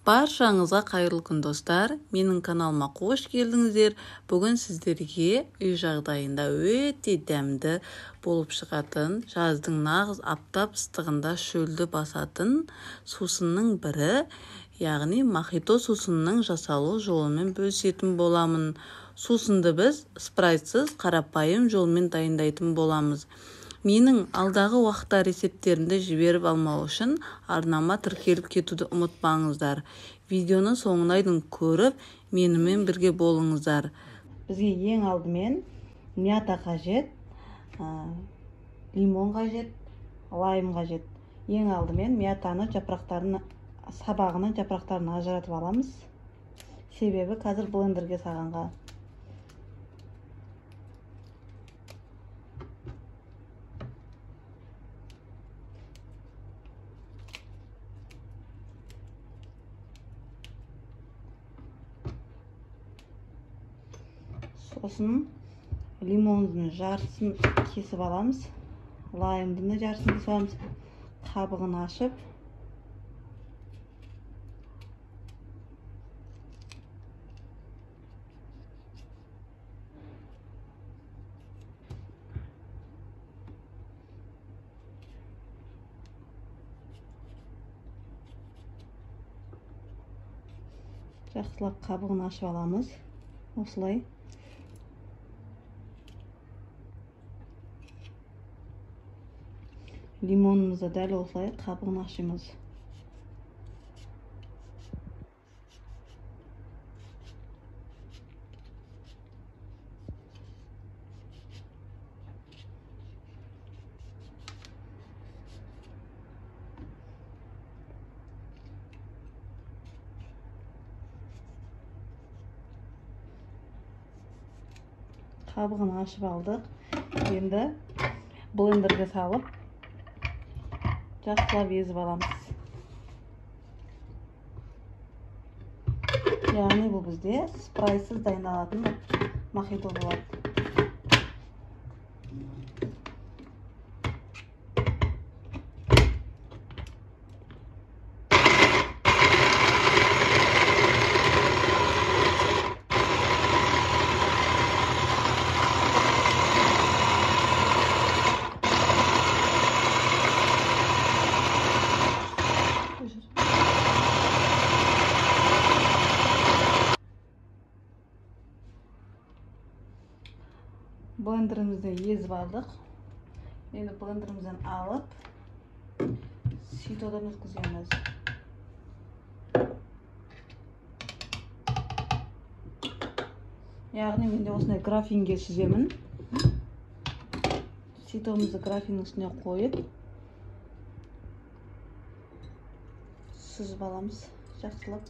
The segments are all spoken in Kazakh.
Баршаңызға қайырлы күн достар. Менің каналыма қош келдіңіздер. Бүгін сіздерге үй жағдайында өте дәмді болып шығатын, жаздың нағыз аптап ыстығында шөлді басатын сусынның бірі, яғни мохито сусынының жасалу жолымен бөлісетін боламын. Сусынды біз спрайтсыз қарапайым жолмен дайындайтын боламыз. Менің алдағы уақытта рецепттерімді жіберіп алмау үшін арнама тіркеліп кетуді ұмытпаңыздар. Видеоны соңына дейін көріп, менімен бірге болыңыздар. Бізге ең алдымен мята қажет, лимон қажет, лайм қажет. Ең алдымен мятаны жапырақтарын, сабағынан жапырақтарын ажыратып аламыз. Себебі қазір блендерге салғанға. Сосын лимонның жартысын кесіп аламыз, лаймдың да жартысын кесіп аламыз, қабығын ашып, жақсылап қабығын ашып аламыз, осылай. Лимонымызды дәл осылай қабығын ашимыз. Қабығын ашып алдық. Енді блендерге салып жақсылап езіп аламыз. Яғни бұл бізде спрайтсыз дайындалатын мохито болады. Блендерімізді езіп алдық. Енді блендерімізден алып ситодан өткіземіз. Яғни менде осындай графинге сүземін. Ситомызды графиннің үстіне қойып сүзіп аламыз жақсылап.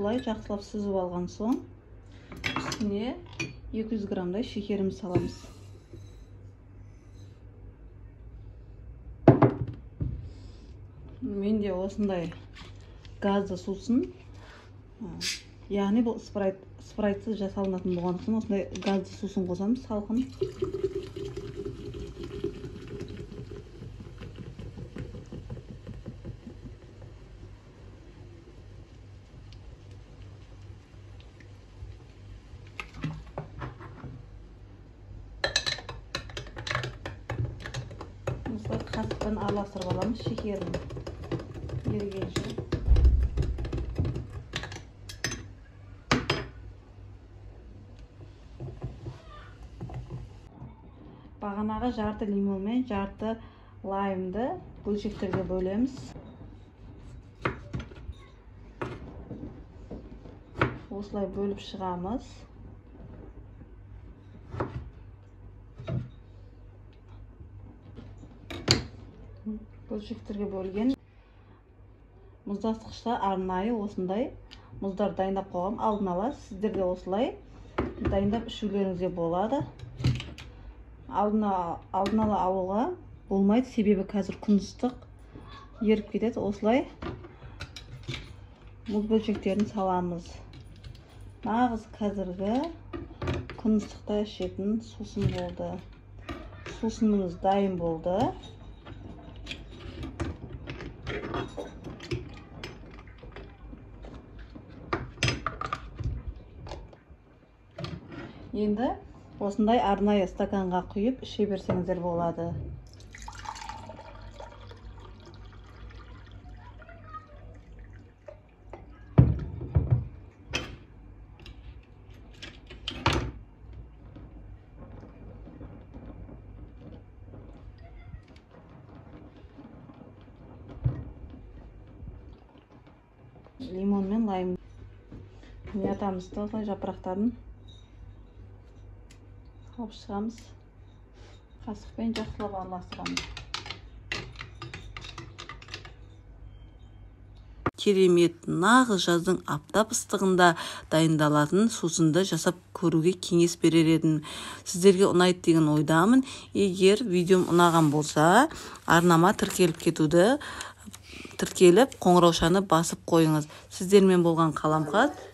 Осылай жақсылап сүзіп алған соң үстіне 200 граммдай шекерімізді саламыз. Менде осындай газды сусын, яғни бұл спрайтсыз жасалынатын болғандықтан осындай газды сусын қосамыз, салқын. Қасықпен араластырып аламыз шекерін ерігенше. Бағанағы жарты лимон мен жарты лаймды бөлшектерге бөлеміз. Осылай бөліп шығамыз. Бөлшектерге бөлген мұздатқышта арнайы осындай Мұздар дайындап қойғам алдын ала. Сіздер де осылай дайындап ішулеріңізге болады. Алдын ала алуға болмайды, себебі қазір күн ыстық, еріп кетеді. Осылай мұз бөлшектерін саламыз. Нағыз қазіргі күн ыстықта ішетін сусын болды. Сусынымыз дайын болды. Енді осындай арнайы стаканға құйып іше берсеңіздер болады. Лимон мен лайм мятамызды осылай жапырақтарын салып шығамыз. Қасықпен жақсылап араластырамыз. Керемет, нағыз жаздың аптап ыстығында дайындалатын сусынды жасап көруге кеңес берер едім. Сіздерге ұнайды деген ойдамын. Егер видеом ұнаған болса, арнама тіркеліп кетуді, тіркеліп қоңыраушаны басып қойыңыз. Сіздермен болған Қаламқас.